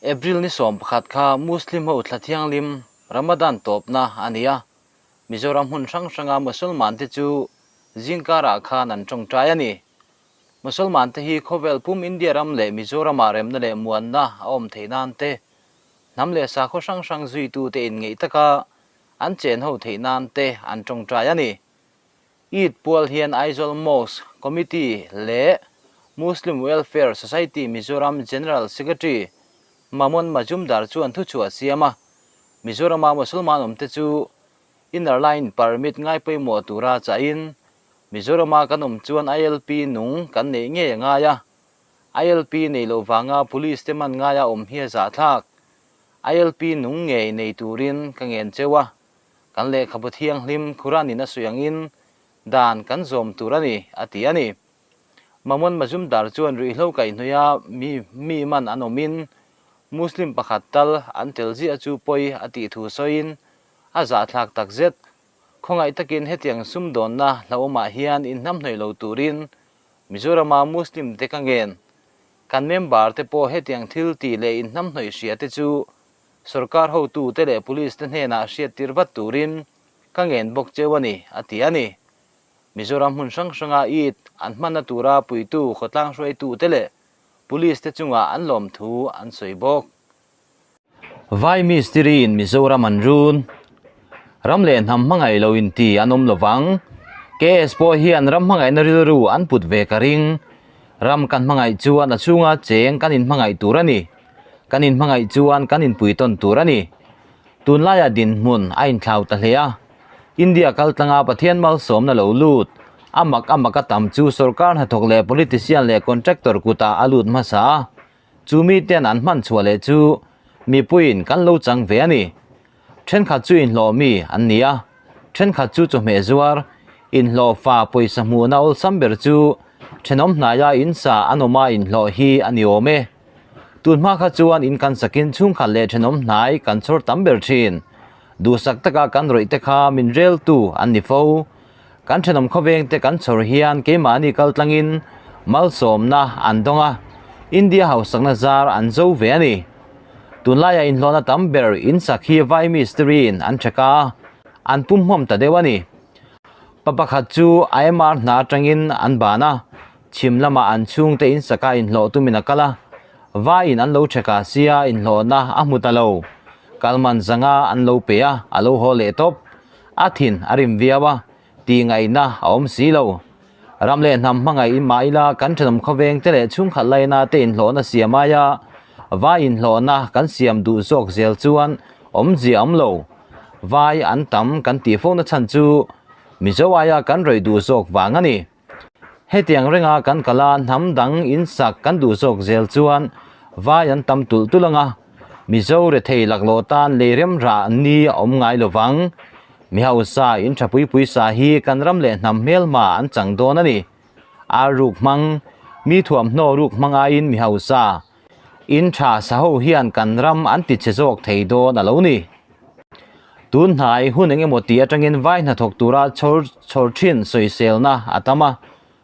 April ni 11 kha Muslim ho thla thianghlim Ramadan tawpna a ni a, Mizoram hmun hrang hranga Musalman te chu zingkarah khan an tawngtai a ni. Musalman te hi khawvel pum India ram leh Mizoramah remna leh muanna a awm theih nan te, hnam leh sakhaw hrang hrang zuitute inngeih taka an chen ho theih nan te an tawngtai a ni. Eid pual hian Aizawl Mosque Committee leh Muslim Welfare Society Mizoram General Secretary Mamon Majumdar chuan thuchhuah a siam a, Mizorama Musalman awmte chu Inner Line Permit ngai pawimawh tura chahin Mizorama kan awm chuan ILP nung kan neih ngei a ngai a, ILP nei loh vanga Police te man ngaia awm hi a zahthlak. ILP nung ngei nei turin ka ngen cheu a, Kan lehkhabu thianghlim Quran-in a sawi angin dan kan zawm tur a ni, a ti a ni. Mamon Majumdar chuan ruihhlo kaihhnawih a mi mi man an awmin Muslim pakhat tal an tel ziah chu pawi a tih thu sawiin a zahthlak takzet. Khawngaih takin hetiang sumdawnna hlauhawmah hian inhnamhnawih lo turin Mizorama Muslim te ka ngen. Kan member te pawh hetiang thil tih leh inhnamhnawih hria te chu Sorkar hotute leh Police te hnenah hriattir vat turin ka ngen bawk cheu a ni, a ti a ni. Mizoram hmun hrang hranga Eid an hmanna tura puitu khawtlang hruaitute leh Police te chungah an lawmthu an sawi bawk. Vai mistiri in Mizoram an run. Ram leh hnam hmangaih lo inti an awm lovang. KS pawh hian ram hmangaihna rilru an put ve ka ring. Ram kan hmangaih chuan a chhunga cheng kan inhmangaih tur a ni. Kan inhmangaih chuan kan inpuitawn tur a ni. Tunlaiah dinhmun a inthlau ta hle a. India kaltlanga Pathian malsawmna lo lut, a mak a mak a tam chu sorkar hnathawk leh politician leh contractor kutah a lut hmasa a. Chu miten an hman chhuah leh chu mipuiin kan lo chang ve a ni. Thenkhat chu inhlawh mi an ni a, thenkhat chu chawhmeh zuar, inhlawh fa pawisa hmuhna awlsam ber chu thenawm hnaia in sa an awma inhlawh hi a ni awm e. Tun hma kha chuan in kan sakin chhungkhat leh thenawm hnai kan chhawr tam ber thin. Duhsak taka kan rawih te kha min reltu an ni fo. Kan thenawm khawveng te kan chhawr hian keimahni kaltlangin malsawmna an dawng a, India hausakna zar an zo ve a ni. Tunlaiah inhlawhna tam ber in sak hi vai mistiri in an chek a, an pum hmawm ta deuh a ni. Pa pakhat chu IMR hna atangin an ban a, chhim lamah an chhungte in saka inhlawh tumin a kal a, vai in an lo chek a sia inhlawhna a hmu ta lo. Kalman zanga an lo pe a, a lo haw leh tawp. A thin a rim viau a, tih ngaihna a awm si lo. Ram leh hnam hmangaih in mah ila kan thenawm khawveng te leh chhungkhat laina te inhlawhna siam aia vai inhlawhna kan siam duh zawk zel chuan awmzia awm lo. Vai an tam kan tih fo na chhan chu Mizo aia kan rawih duh zawk vang a ni. Hetiang renga kan kal a hnam dang in sak kan duh zawk zel chuan vai an tam tulh tulh ang a, Mizo rethei laklawh tan lei rem rah ni a awm ngai lo vang. Mi hausa in tha pui pui sa hi kan ram leh hnam hmelma an chang dawn a ni. Ar ruk hmang, mi thuamhnaw ruk hmang aiin mi hausa in tha sa ho hian kan ram an ti chhe zawk thei dawn a lo ni. Tun hnai hun eng emaw tih atangin vai hnathawk tura chhawr chhawr thin sawiselna a tam a,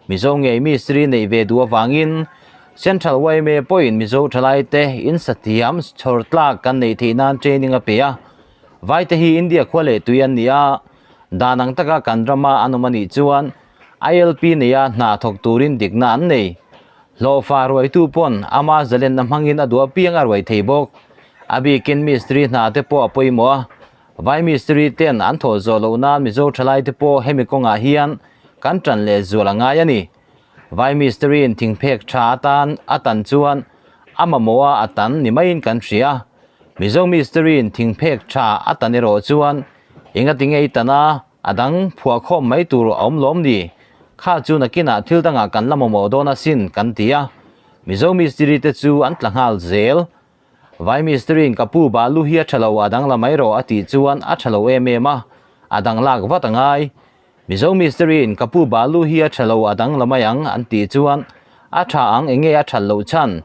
Mizo ngei mistiri neih ve duh avangin Central yma pawhin Mizo thalaite in sathiam chhawr tlak kan neih theih nan training a pe a. Vaite hi India khua leh tui an ni a, dan ang taka kan rama an awm a nih chuan ILP neia hna thawk turin dikna an nei. Hlawhfa ruaitu pawn ama zalenna hmangin a duh apiang a ruai thei bawk. A bikin mistiri hna te pawh a pawimawh a, Vai mistiri ten an thawh zawh loh nan Mizo thalai te pawh hemi kawngah hian kan tan leh zual a ngai a ni. Vai mistiri in thingphek tha atan a tan chuan a mamawh a a tan ni maiin kan hria. Mizo mistiri in thingphek tha a tan erawh chuan engati nge i tan a, a dang phuahkhawm mai tur a awm lawm ni? Kha chu nakinah thil dangah kan la mamawh dawn asin kan ti a. Mizo mistiri te chu an tla nghal zel. Vai mistiri-in ka pu balu hi a tha lo, a dangla mai rawh a tih chuan a tha lo em em a, a dang lak vat a ngai. Mizo mistiri-in ka pu balu hi a tha lo, a dangla mai ang an tih chuan a tha ang enge a that loh chhan?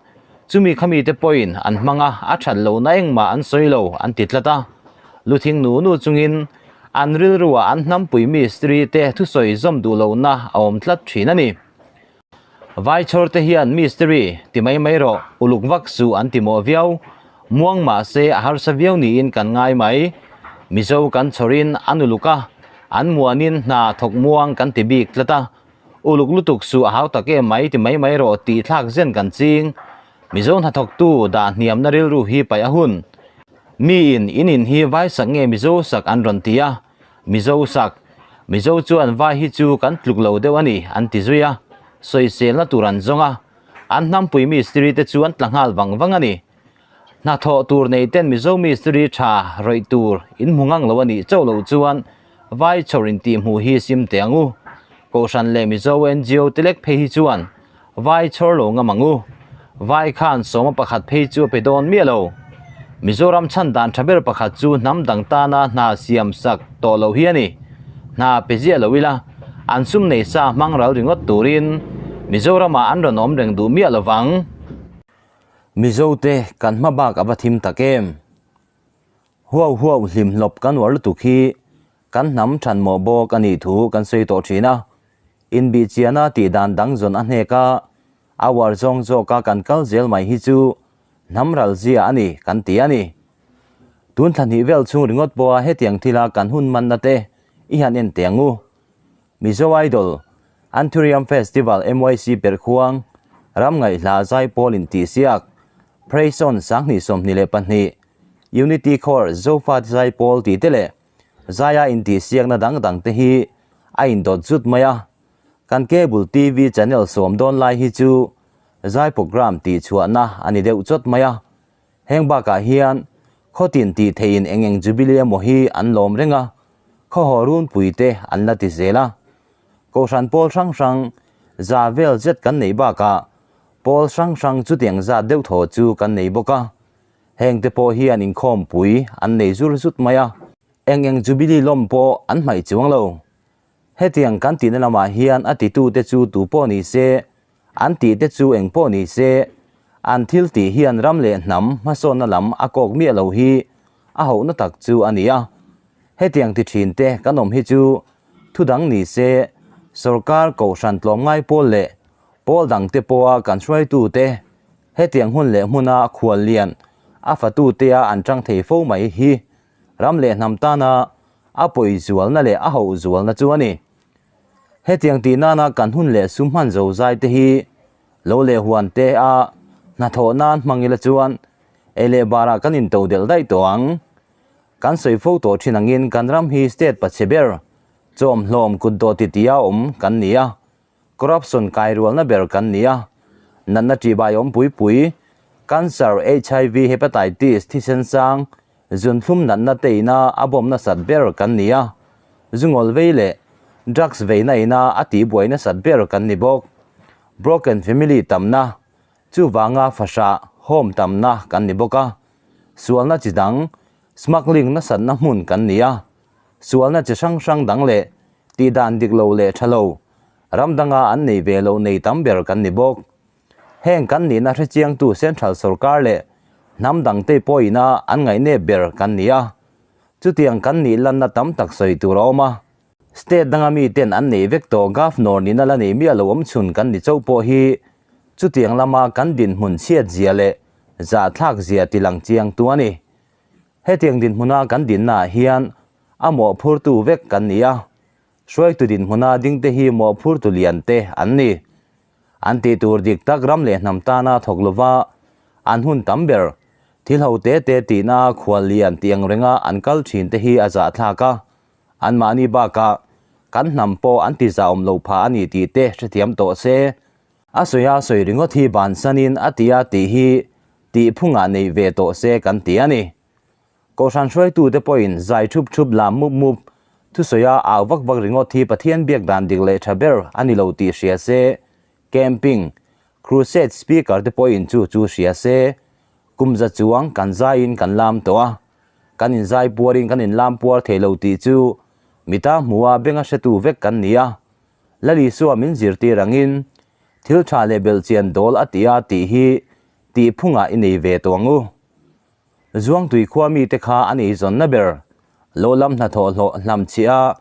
Chumi khami te pawhin an hmang a, a that lohna engmah an sawi lo an ti tlat a. Luthing nu nu chungin an rilruah an hnampui mistiri te thusawi zawm duh lohna a awm tlat thin a ni. Vai chhawr te hian mistiri ti mai mai rawh, uluk vak suh an ti mawh viau. Muang mahse a harsa viau niin kan ngai mai. Mizo kan chhawrin an uluk a, an muanin hna thawk muang kan ti bik tlat a. Uluk lutuk suh a hau tak em mai ti mai mai rawh tih thlak zen kan ching. Mizo hnathawktu dah hniamna rilru hi paih a hun. Miin in in hi vai sak nge Mizo sak an rawn ti a, Mizo sak, Mizo chuan vai hi chu kan tluk lo deuh a ni an ti zui a, sawiselna tur an zawng a, an hnampui mistiri te chu an tla nghal vang vang a ni. Hnathawh tur nei ten Mizo mistiri tha rawih tur in hmu ngang lo a nih chauh loh chuan vai chhawr intih hmuh hi sim teh ang u. Kohhran leh Mizo NGO te lek phei hi chuan Vai chhawr lo ngam ang u. Vai khan sawma pakhat phei chu a pe dawn miah lo. Mizoram chhan dan tha ber pakhat chu hnam dang tana hna siam sak tawh loh hi a ni. Hna pe ziah lo ila, an sum nei sa hmang ral ringawt turin Mizoramah an rawn awm reng duh miah lo vang. Mizote kan hma bak a va thim tak em? Huau huau hlim hlawp kan uar lutuk hi kan hnam than mawh bawk a nih thu kan sawi tawh thin a. Inbihchiana tih dan dang zawn a hnek a, a uar zawng zawka kan kal zel mai hi chu hnam ral zia a ni kan ti a ni. Tun thla hnih vel chhung ringawt pawha hetiang thila kan hun manna te i han en teh ang u. Mizo Idol, Anthurium Festival MYC Perhkhuang, Ramngaihhla Zaipawl Intihsiak, Praise On 2022, Unity Corps Zofate Zaipawl tih te leh Zaia intihsiakna dang dang te hi a indawt zut mai a. Kan Cable TV channel sawm dawn lai hi chu zai program tihchhuahna a ni deuh chawt mai a. Heng bakah hian khawtin tih theihin eng eng Jubilee emaw hi an lawm reng a, khawhaw runpui te an la ti zel a. Kohhran pawl hrang hrang za vel zet kan neih bakah pawl hrang hrang chutiang zat deuh thaw chu kan nei bawk a. Heng te pawh hian inkhawmpui an nei zur zut mai a, eng eng Jubilee lawm pawh an hmaih chuang lo. Hetiang kan tihna lamah hian a titute chu tu pawh ni se, an tihte chu eng pawh ni se, an thil tih hian ram leh hnam hmasawnna lam a kawk miah lo hi a hohna tak chu a ni a. Hetiang ti thinte kan awm hi chu thu dang ni se, sorkar kohhran tlawmngai pawl leh pawl dangte pawha kan hruaitute Hetiang hun leh hmuna khual lian a fatutea an tang thei fo mai hi ram leh hnam tana a pawi zualna leh a hoh zualna chu a ni. Hetiang tih nana kan hun leh sum hman zo zai te hi lo leh huan te a hnathawh nan hmang ila chuan ei leh barah kan into delh daih tawh ang. Kan sawi fo tawh thin angin kan ram hi state pachhe ber chawmhlawm kutdawh titia awm kan ni a. Corruption kai rualna ber kan ni a, natna ṭihbai awm pui pui, cancer, HIV, hepatitis, thisen sang, zunthlum natna te ina a bawm nasat ber kan ni a, zungawl vei leh drugs veina ina a tihbuai nasat ber kan ni bawk. Broken family tamna, chuvanga fahrah, home tamna kan ni bawk a, sualna chi dang, smuggling nasatna hmun kan ni a, Sualna chi hrang hrang dang leh tihdan dik lo leh tha lo, ram danga an nei ve lo nei tam ber kan ni bawk. Heng kan nihna hrechiangtu Central sorkar leh hnam dangte pawhina an ngaihnep ber kan ni a. Chutiang kan nih lanna tam tak sawi tur a awm a. State danga miten an nei vek tawh Governor nihna la nei miah lo awmchhun kan ni chauh pawh hi chutiang lama kan dinhmun chhiat zia leh zahthlak zia tilang chiangtu a ni. Hetiang dinhmuna kan dinnaah hian a mawhphurtu vek kan ni a, hruaitu dinhmuna dingte hi mawhphurtu lian te an ni. An tih tur dik tak ram leh hnam tana thawk lova an hun tam ber, thil ho te te tihna khual lian tih ang renga an kal thin te hi a zahthlak a, anmahni bakah kan hnam pawh an ti zahawm lo phah a ni tih te hrethiam tawh se. A sawi a sawi ringawt hi bansanin a ti a tih hi tih phungah nei ve tawh se kan ti a ni. Kohhran hruaitute pawhin zai thup thup lam mup mup, thusawi a au vak vak ringawt hi Pathian biak dan dik leh tha ber a ni lo tih hria se, camping, crusade speaker te pawhin chu chu hria se, kum za chuang kan zaiin kan lam tawh a, kan inzai puarin kan inlam puar thei lo tih chu mita hmuha benga hretu vek kan ni a. Lalisua min zirtir angin thil tha leh belhchian dawl a ti a tih hi tih phungah i nei ve tawh ang u. Zuangtui khua mite kha an eizawnna ber lo lam hnathawh hlawh hlam chhiah a,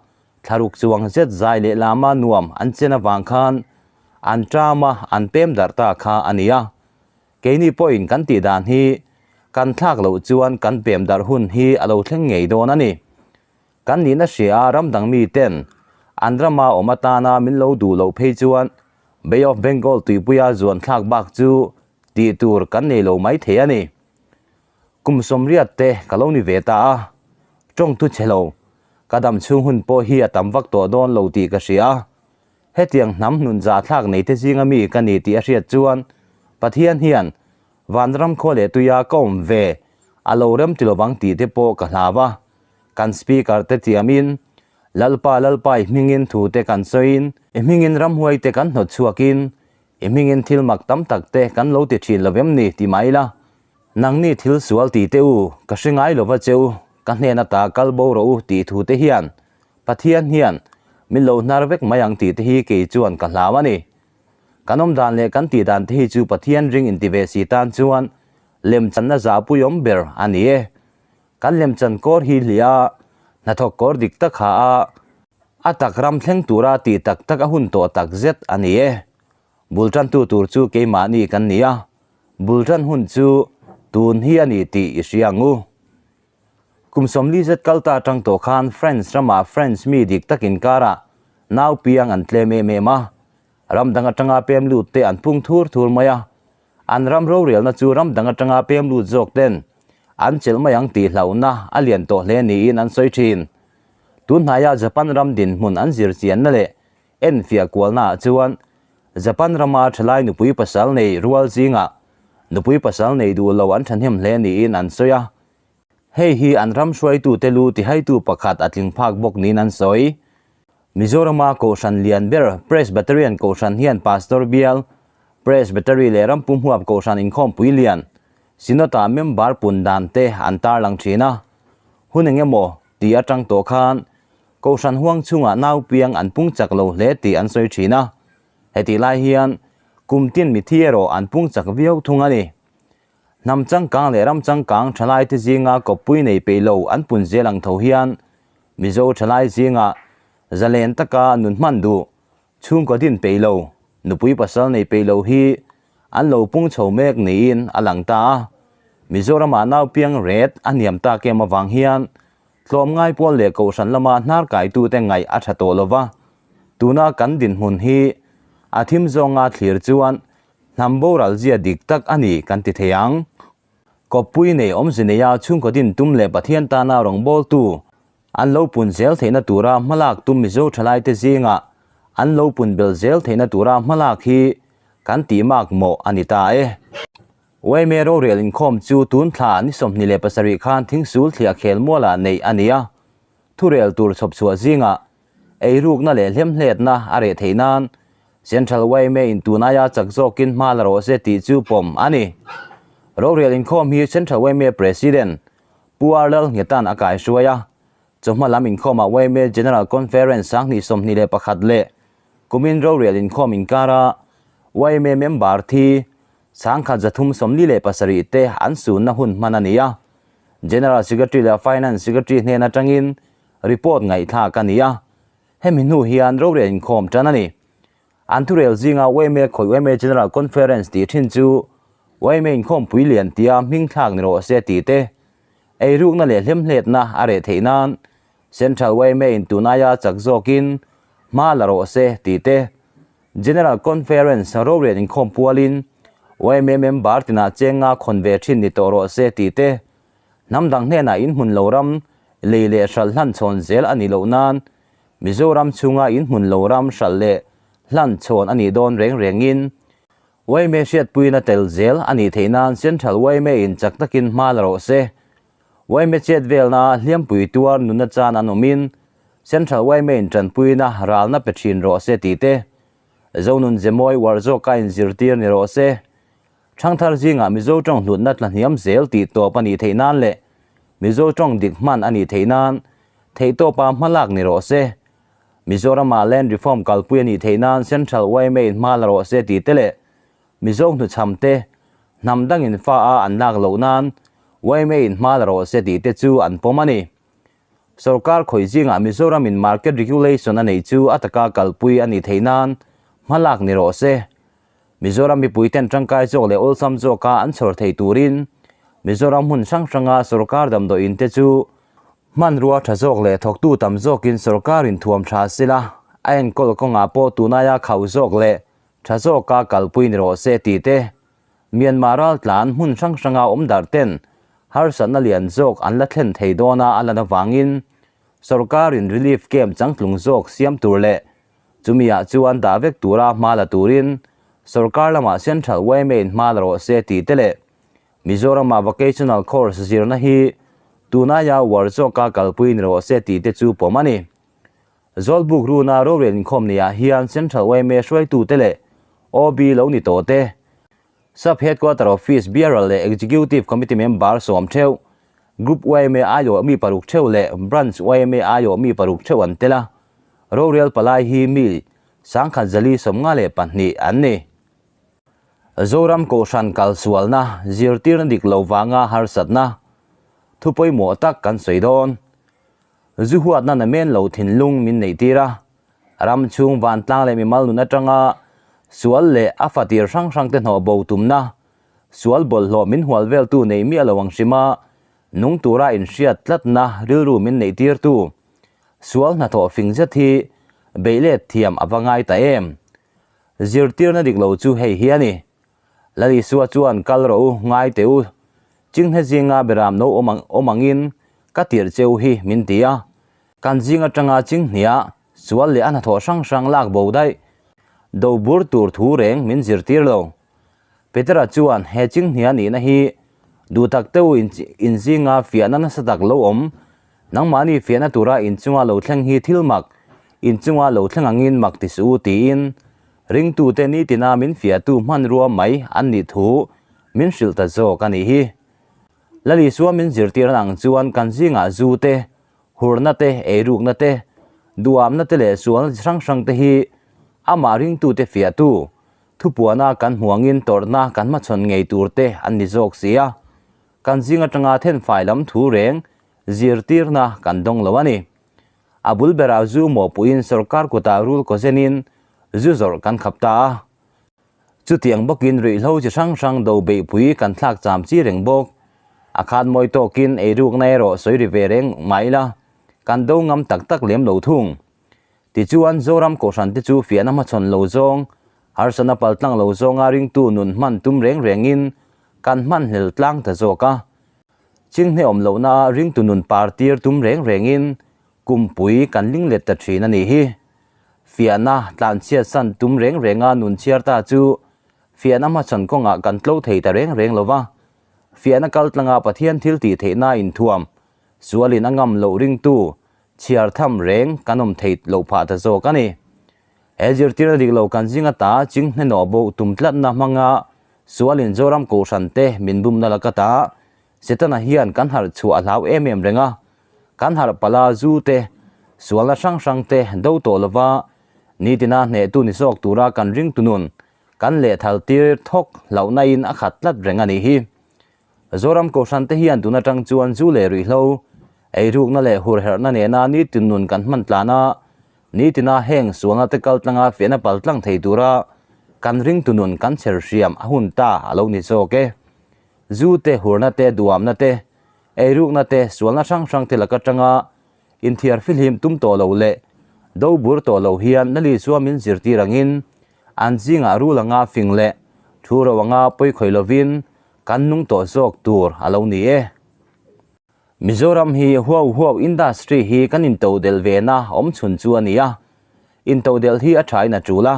thlaruk chuang zet zai leh lama nuam an chen avang khan an ṭam a, an pem darh ta kha a ni a. Keini pawhin kan tih dan hi Kan thlak loh chuan kan pem darh hun hi a lo thleng ngei dawn a ni. Kan nihna hria a ram dang miten an rama awm atana min lo duh loh phei chuan Bay of Bengal tuipuia zuan thlak bak chu tih tur kan nei lo mai thei a ni. Kum sawmriat te ka lo ni ve ta a, tawngtu che lo, ka dam chhung hun pawh hi a tam vak tawh dawn lo tih ka hria a. Hetiang hnam hnun za thlak nei te zinga mi ka ni tih a hriat chuan Pathian hian Vanram khua leh tuia ka awm ve a lo rem ti lovang tih te pawh ka hlau a. Kan speaker te tiamin, Lalpa Lalpa i hmingin thu te kan sawiin, i hmingin ramhuai te kan hnawt chhuakin, i hmingin thil mak tam tak te kan lo ti thin lovem ni ti mai ila. Nangni thil sual ti te u, ka hre ngai lova che u, ka hnen ata kal bo rawh u tih thu te hian Pathian hian min lo hnar vek mai ang tih te hi kei chuan ka hlau a ni. Kan awm dan leh kan tih dan te hi chu Pathian ring inti ve si tan chuan lemchanna zahpuiawm ber a ni e. Kan lemchan kawr hi hliah a, hnathawk kawr dik tak ha a, a tak ram thleng tura tih tak tak a hun tawh tak zet a ni e. Bul tantu tur chu keimahni kan ni a, bul tan hun chu tun hi a ni tih i hria ang u. Kum sawmli zet kal ta atang tawh khan France ramah French mi dik tak inkarah nau piang an tlem em em a, ram dang atanga pem lut te an pung thur thur mai a, an ram rorelna chu ram dang atanga pem lut zawk ten an chelh mai ang tih hlauhna a lian tawh hle niin an sawi thin. Tunhnaia Japan ram dinhmun an zir chianna leh enfiah kualnaah chuan Japan rama thalai nupui pasal nei rual zingah nupui pasal nei duh lo an thahnem hle niin an sawi a. Hei hi an ram hruaitute lu tihaitu pakhat a tling phak bawk niin an sawi. Mizorama Kohhran lian ber Presbyterian Kohhran hian Pastor bial, Presbytery leh rampum huap Kohhran inkhawmpui lian, Synod-ah member pun dan te an tarlang thin a. Hun engemaw tih atang tawh khan Kohhran huang chungah nau piang an pung chak lo hle tih an sawi thin a, hetih lai hian kum tin mithi erawh an pung chak viau thung a ni. Hnam changkang leh ram changkang thalaite zinga kawppui nei peih lo an pun zel ang tho hian Mizo thalai zingah zalen taka nun hman duh, chhungkaw din peih lo, nupui pasal nei peih lo hi an lo pung chho mek niin a lang ta a. Mizoramah nau piang ret a hniam tak em avang hian Tlawmngai pawl leh kohhran lama hnar kaitute ngaih a tha tawh lova, tuna kan dinhmun hi a thim zawnga thlir chuan hnam boral zia dik tak a ni kan ti thei ang. Kawppui nei awmze neia chhungkaw din tum leh Pathian tana rawngbawltu an lo pun zel theihna tura hmalak tum Mizo thalaite zingah an lo pun bel zel theihna tura hmalak hi kan tihmak mawh a ni ta e. Yma rorel inkhawm chu tun thla ni 27 khan thingsul thliah khel mualah neih a ni a, thurel tur chhawp chhuah zingah eirukna leh hlemhletna a reh theih nan Central yma in tun aia chak zawkin hma la rawh se tih chu pawm a ni. Rorel inkhawm hi Central yma President Pu R Lalnghetan a kaihruai a, chawhma lam inkhawmah yma General Conference 2021 leh kumin rorel inkhawm inkara yma member thi Sangkhat 347 te an sunna hun hman a ni a, General Secretary leh Finance Secretary hnen atangin report ngaihthlak a ni a, hemi hnu hian rorel inkhawm tan a ni. An thurel zinga yma khawi yma General Conference tih thin chu yma inkhawmpui lian tia hming thlak ni rawh se tih te, eirukna leh hlemhletna a reh theih nan Central yma in tunaia chak zawkin hma la rawh se tih te, General Conference rorel inkhawm pualin yma member tinah chenga khawn ve thin ni tawh rawh se tih te, hnam dang hnenah inhmun lo ram lei leh hralh hlan chhawn zel a nih loh nan Mizoram chhunga inhmun lo ram hralh leh hlan chhawn a nih dawn reng rengin yma hriatpuina tel zel a nih theih nan Central yma in chak takin hma la rawh se. Yma chet velna hliampui tuar nunna chan an awmin Central yma in tanpuina ralna pe thin rawh se tih te, Zonun Zemawi uar zawka inzirtir ni rawh se, Thangthar zingah Mizo tawng hlutna tlahniam zel tih tawp a nih theih nan leh Mizo tawng dik hman a nih theih nan theihtawpa hmalak ni rawh se, Mizorama Land Reform kalpui a nih theih nan Central yma in hma la rawh se tih te leh Mizo hnuchham te hnam dangin fa a an lak loh nan yma in hma la rawh se tih te chu an pawm a ni. Sorkar khawih zingah Mizoram in market regulation a neih chu a taka kalpui a nih theih nan hma lak ni rawh se. Mizoram mipui ten tangkai zawk leh awlsam zawka an chhawr thei turin Mizoram hmun hrang hranga sorkar damdawiin te chu hmanrua tha zawk leh thawktu tam zawkin sorkarin thuam tha sela, a enkawl kawngah pawh tunaia khauh zawk leh tha zawka kalpui ni rawh se tih te, Myanmar raltlan hmun hrang hranga awm darh ten harsatna lian zawk an la thlen thei dawna a lan avangin sorkarin relief camp changtlung zawk siam tur leh Chumiah chuan dah vek tura hma la turin sorkar lamah Central yma in hma la rawh se tih te leh Mizorama Vocational Course zirna hi tunaia uar zawka kalpui ni rawh se tih te chu pawm a ni. Zawlbuk runa rorel inkhawm neihah hian Central yma hruaitute leh OB lo ni tawh te, Sub Headquarter Office Bearer leh Executive Committee member sawm theuh, Group yma aiawh mi paruk theuh leh Branch yma aiawh mi paruk theuh an tel a. Rorel palai hi mi 1452 an ni. Zoram Kohhran kalsualna, zirtirna dik lo vanga harsatna, thu pawimawh tak kan sawi dawn. Zu huatna namen lo thinlung min neihtir a, ram chhung vantlang leh mimal nun atanga sual leh a fatir hrang hrangte hnawh bo tumna, sual bawlhhlawh min hual veltu nei miah lo ang hrima nung tura inhriat tlatna rilru min neihtirtu, Sual hnathawh fing zet hi beih let thiam a va ngai ta em? Zirtirna dik lo chu hei hi a ni. Lal Isua chuan kal rawh u, ngai teh u. Chinghne zinga beram no awm ang awm angin ka tirh che u hi min ti a. Kan zing atanga chinghnia sual leh a hnathawh hrang hrang lak bo daih do bur tur thu reng min zirtir lo. Petera chuan he chinghnia nihna hi duhtak teuh in zinga fiahna nasa tak lo awm Nangmahni fiahna tura inchunga lo thleng hi thil mak, inchunga lo thleng angin mak ti suh u tiin ringtute nitina min fiahtu hmanrua mai an nih thu min hrilh ta zawk a nih hi. Lal Isua min zirtir ang chuan kan zingah zu te, hurna te, eirukna te, duhamna te leh sualna chi hrang hrang te hi amah ringtute fiahtu thupuana kan hmu angin tawrhna kan hmachhawn ngei tur te an ni zawk si a. Kan zing atanga thenfai lam thu reng zirtirna kan dawng lo a ni. A bul berah zu mawhpuiin sorkar kutah rul kawzenin zu zawrh kan khap ta a. Chutiang bawkin ruihhlo chi hrang hrang do beihpui kan thlak cham chi reng bawk. A khan mawi tawkin eirukna erawh sawi ri ve reng mah ila kan do ngam tak tak lem lo thung. Tichuan Zoram Kohhran te chu fiahna hmachhawn lo zawng, harsatna paltlang lo zawnga ringtu nun hman tum reng rengin kan hmanhlel tlang ta zawk a. Chinghne awm lohna ah ringtu nun par tir tum reng rengin kumpui kan ling let ta thin a nih hi. Fiahna tlanchhiat san tum reng renga nun chhiar ta chu fiahna hmachhawn kawngah kan tlo thei ta reng reng lo va. Fiahna kal tlanga Pathian thil tih theihna inthuam sualin a ngam loh ringtu chhiar tham reng kan awm thei loh phah ta zawk a ni. He zirtirna dik lo kan zing ata chinghne nawh bo tum tlatna hmanga sualin Zoram Kohhran te min bumna laka ta Setana hian kan harh chhuah a hlau em em reng a, kan harh pala zu te, sualna hrang hrang te do tawh lova nitina hnehtu ni zawk tura kan ringtu nun kan lehthal tir thawk hlauhna in a khat tlat reng a nih hi. Zoram Kohhran te hian tun atang chuan zu leh ruihhlo, eirukna leh hurherhna nena nitin nun kan hman tlan a, nitina heng sualna te kal tlanga fiahna pal tlang thei tura kan ringtu nun kan chher hriam a hun ta a lo ni zawk e. Zu te, hurna te, duamna te, eirukna te, sualna hrang hrang te lak atanga inthiar fihlim tum tawh lo leh do bur tawh lo hian Lali chuan min zirtir angin an zingah rul anga fing leh thu ro anga pawi khawih lovin Kan nung tawh zawk tur a lo ni e. Mizoram hi huau huau industry hi kan intodelh ve na awm chhun chu a ni a. Intodelh hi a thain a tul a.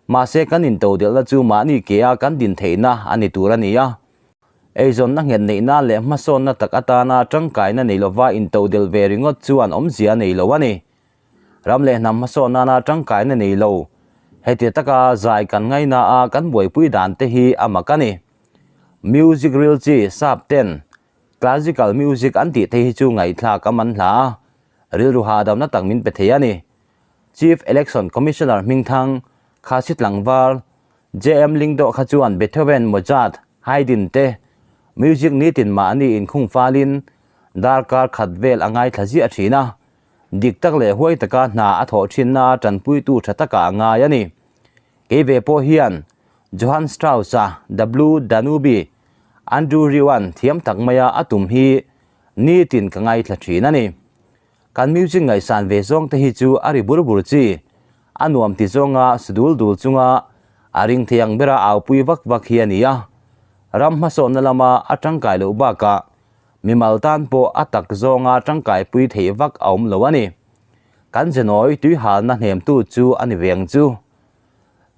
Mahse kan intodelhna chu mahni ke a kan din theihna a ni tur a ni a. Eizawnna nghet neihna leh hmasawnna tak atana tangkaina nei lova intodelh ve ringawt chuan awmzia nei lo a ni. Ram leh hnam hmasawn nana tangkaina nei lo. Heti taka zai kan ngaina a kan buaipui dan te hi a mak a ni. Music ril chi sap ten classical music an tih te hi chu ngaihthlak a man hla a, rilru hahdamna tak min pe thei a ni. Chief Election Commissioner Hmingthang, Khasi Tlangval, JM Lingdoh kha chuan Beethoven, Mozart, Haydn te music nitin mahni inkhung falin darkar khat vel a ngaithla ziah thin a, dik tak leh huai taka hna a thawh thinna tanpuitu tha takah a ngai a ni. Kei ve pawh hian Johann Strauss-a The Blue Danube Andrew Riuan thiam tak maia a tum hi nitin ka ngaithla thin a ni. Kan music ngaihsan ve zawng te hi chu a ri bur bur chi, a nuam ti zawnga su dul dul chunga a ring thei ang bera aupui vak vak hi a ni a. Ram hmasawnna lama a tangkai loh bakah mimal tan pawh a tak zawnga tangkaipui theih vak a awm lo a ni. Kan zenawi tuihalna hnemtu chu a ni ve ang chu.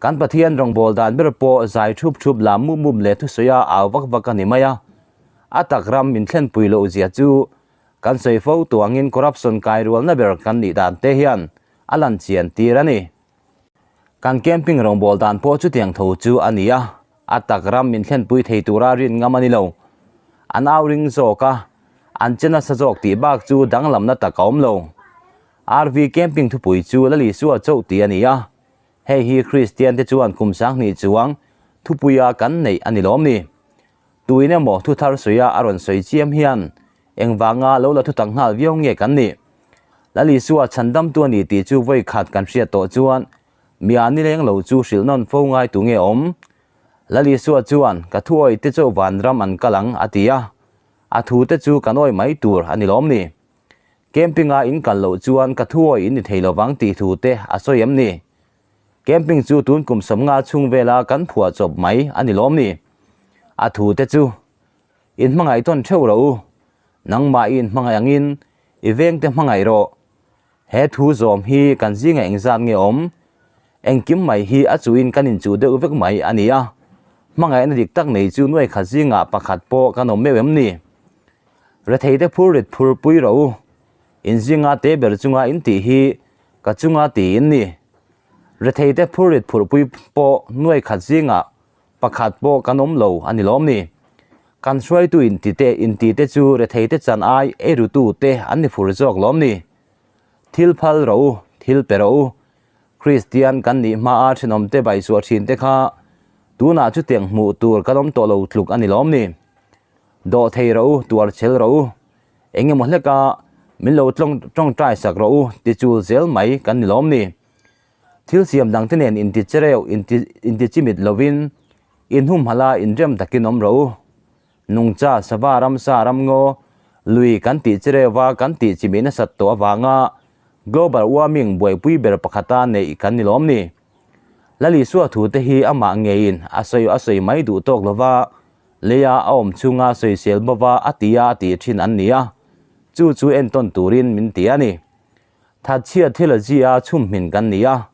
Kan Pathian rawngbâwl dan ber pawh zai thup thup lam mup mup leh thusawi a au vak vak a ni mai a. A tak ram min thlenpui loh zia chu kan sawi fo tuangin corruption kai rualna ber kan nih dan te hian a lan chian tir a ni. Kan camping rawngbâwl dan pawh chutiang tho chu a ni a, a tak ram min thlenpui thei tura rin ngam a ni lo. An au ring zawk a, an che nasa zawk tih bak chu danglamna tak a awm lo. RV camping thupui chu Lali Sua chauh tih a ni a, hei hi Kristian te chuan kum sanghnih chuang thupuia kan neih a ni lawm ni. Tuin emaw thu thar sawi a a rawn sawi chiam hian engvanga lo la thutak nghal viau nge kan nih? Lal Isua chhandamtu a ni tih chu vawi khat kan hriat tawh chuan mi a nileng lo chu hrilh nawn fo ngai tu nge awm? Lal Isua chuan ka thuawi te chu vanram an kal ang a ti a, a thu te chu kan awi mai tur a ni lawm ni? Camping a in kal loh chuan ka thuawi in ni thei lovang tih thu te a sawi em ni? Camping chu tun kum sawmnga chhung vela kan phuah chawp mai a ni lawm ni? A thu te chu in hmangaih tawn theuh rawh u, nangmah i inhmangaih angin i vengte hmangaih rawh. He thu zawm hi kan zinga engzat nge awm? Engkim mai hi a chuhin kan inchuh deuh vek mai a ni a, hmangaihna dik tak nei chu nuai khat zingah pakhat pawh kan awm meuh em ni? Retheite phur rit phur pui rawh u, in zinga te ber chunga in tih hi ka chunga ti in ni. Retheite phur rit phur pui pawh nuai khat zingah pakhat pawh kan awm lo a ni lawm ni. Kan hruaitu intite intite chu retheite chan ai eirutu te an ni fur zawk lawm ni. Thil phal rawh u, thil pe rawh u. Kristian kan nih hmaa thenawmte baisuah thin te kha tunah chutiang hmuh tur kan awm tawh lo tluk a ni lawm ni. Dawh thei rawh u, tuar chel rawh u. Eng emaw hleka min lo tawngtai sak rawh u ti chul zel mai kan ni lawm ni. Thil siam dangte nen inti chereu, inti chimit lovin inhumhalh a inrem takin awm rawh u. Nungcha, sava, ramsa, ramngaw, lui kan tih chereu a kan tih chimih nasat tawh avanga global warming buaipui ber pakhata neih kan ni lawm ni. Lalisua thute hi amah ngeiin a sawi a sawi mai duh tawk lova leia a awm chhunga sawisel bova a tia a tih thin an ni a, chu chu entawn turin min ti a ni. Thatchhia thil a zi a chhum hmin kan ni a,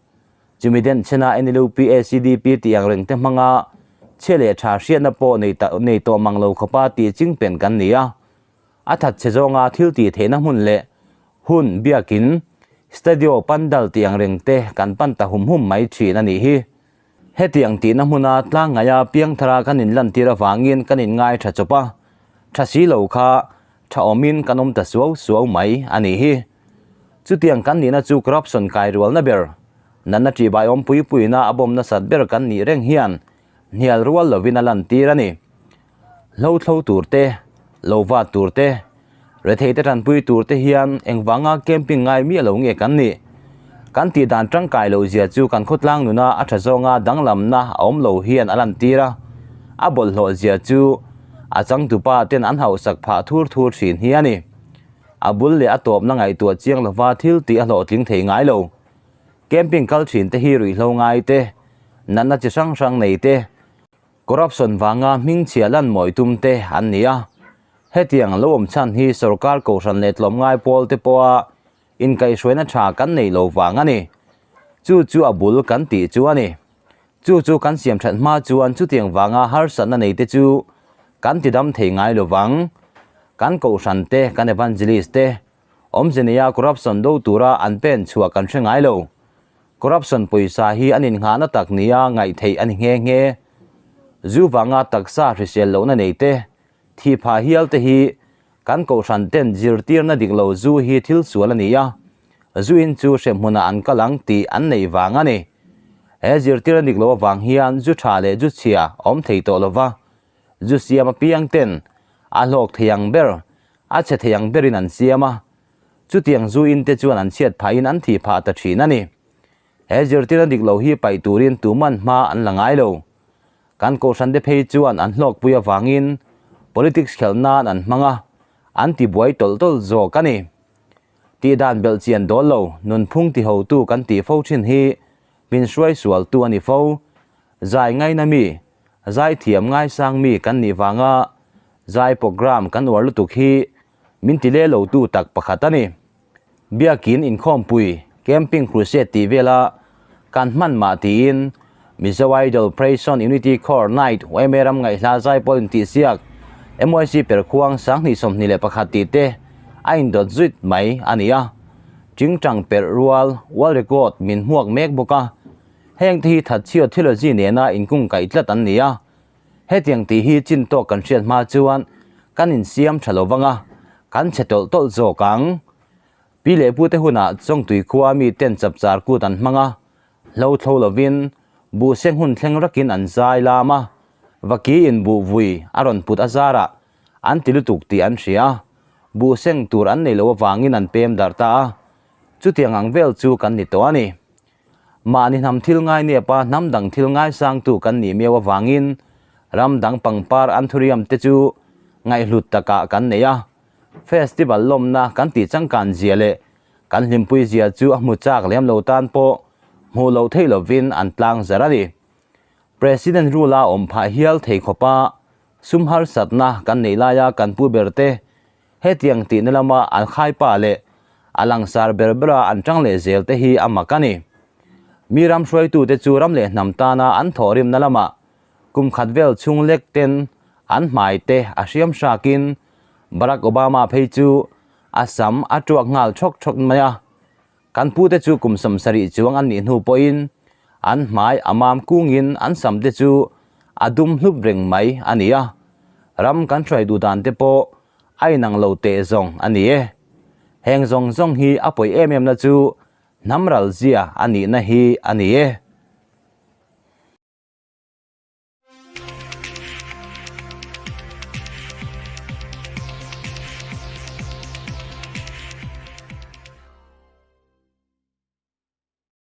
chumi den chhena NLUP, ACDP tih ang reng te hmanga chhia leh tha hriatna pawh nei ta nei tawh mang lo khawpa tih chingpen kan ni a. A thatchhe zawnga thil tih theihna hmun leh hun biakin studio pandal tih ang reng te kan pan ta hum hum mai thin a nih hi. Hetiang tihna hmuna tlang ngaia piangthara kan inlantir avangin kan inngai tha chawp a, tha si lo kha tha awmin kan awm ta suau suau mai a nih hi. Chutiang kan nihna chu corruption kai rualna ber, natna ṭihbai awm pui puina a bawm nasat ber kan nih reng hian hnial rual lovin a lantir a ni. Hlo thlo tur te, lo vat tur te, rethei te tanpui tur te hian engvanga camping ngai miah lo nge kan nih? Kan tih dan tangkai loh zia chu kan khawtlang nuna a tha zawnga danglamna a awm lo hian a lantir a, a bawlhhlawh zia chu a changtupa ten an hauhsak phah thur thur thin hi a ni. A bul leh a tawpna ngaihtuah chiang lova thil tih a hlawhtling thei ngai lo. Camping kal thin te hi ruihhlo ngai te, natna chi hrang hrang nei te, Corruption vanga hmingchhia lan mawi tum te an ni a, hetiang lo awm chhan hi sorkar kohhran leh tlawmngai pawl te pawha inkaihhruaina tha kan nei lo vang a ni. Chu chu a bul kan tih chu a ni. Chu chu kan siam that hma chuan chutiang vanga harsatna nei te chu kan ti dam thei ngai lo vang. Kan kohhran te, kan evangelist te, awmze neia corruption do tura an pen chhuah kan hre ngai lo. Corruption pawisa hi an innghahna tak nia ngaih theih a ni nghe nghe. Zu vanga taksa hrisel lohna nei te, thih phah hial te hi kan kohhran ten zirtirna dik lo zu hi thil sual a ni a, zu in chu hremhmunah an kal ang tih an neih vang a ni. He zirtirna dik lo avang hian zu tha leh zu chhia a awm thei tawh lova, zu siam apiang ten a hlawk thei ang ber, a chhe thei ang berin an siam a, Chutiang zu in te chuan an chhiat phahin an thih phah ta thin a ni. He zirtirna dik lo hi paih turin tuman hma an la ngai lo. Kan kohhran te phei chuan an hlawkpui avangin Politics khelh nan an hmang a, an tibuai tawlh tawlh zawk a ni. Tihdan belh chian dawl lo, nunphung tihotu kan tih fo thin hi min hruai sualtu a ni fo. Zai ngaina mi, zai thiam ngaisang mi kan nih vanga zai programme kan uar lutuk hi min ti le lotu tak pakhat a ni. Biakin inkhawmpui, camping crusade tih vela kan hman mah tiin Mizo Idol, Praise On, Unity Choir, Night, yma ram ngaihhla zaipawl intihsiak, MYC perkhuang 2021 tih te a indawt zuit mai a ni a. Tingtang perh rual, world record, min hmuak mek bawk a. Heng te hi thatchhiaw theology nena inkungkaih tlat an ni a. Hetiang tih hi chin tawk kan hriat hma chuan kan insiam tha lo vang a, kan chhe tawlh tawlh zawk ang. Pi leh pute hunah Chawngtui khua mi ten chapchar kut an hmang a, hlo thlo lovin buh seng hun thleng rakin an zai lam a, vaki in buh vui a rawn put a zarah an ti lutuk tih an hria a, buh seng tur an nei lo avangin an pem darh ta a, chutiang ang vel chu kan ni tawh a ni. Mahni hnam thil ngai nepa hnam dang thil ngaisangtu kan nih miau avangin ram dang pangpar anthurium te chu ngaihhlut takah kan nei a. Festival lawmna kan tih changkan zia leh kan hlimpui zia chu a hmu chak lem lo tan pawh hmuh loh theih lovin an tlang zar a ni. President rule a awm phah hial thei khawpa sum harsatna kan neih laia kan pu ber te Hetiang tihna lama an khaipa leh a langsar ber bera an tang leh zel te hi a mak a ni. Mi ram hruaitute chu ram leh hnam tana an thawhrimna lamah kum khat vel chhung lek ten an hmai te a hriam hrakin Barack Obama phei chu a sam a tuak nghal chhawk chhawk mai a. Kan pute chu kum 70 chuang an nih hnu pawhin an hmai a mam kungin an sam te chu a dum hlup reng mai a ni a. Ram kan hruai duh dan te pawh a inang lo teh zawng a ni e. Heng zawng zawng hi a pawi em em na chu hnam ral zia a nihna hi a ni e.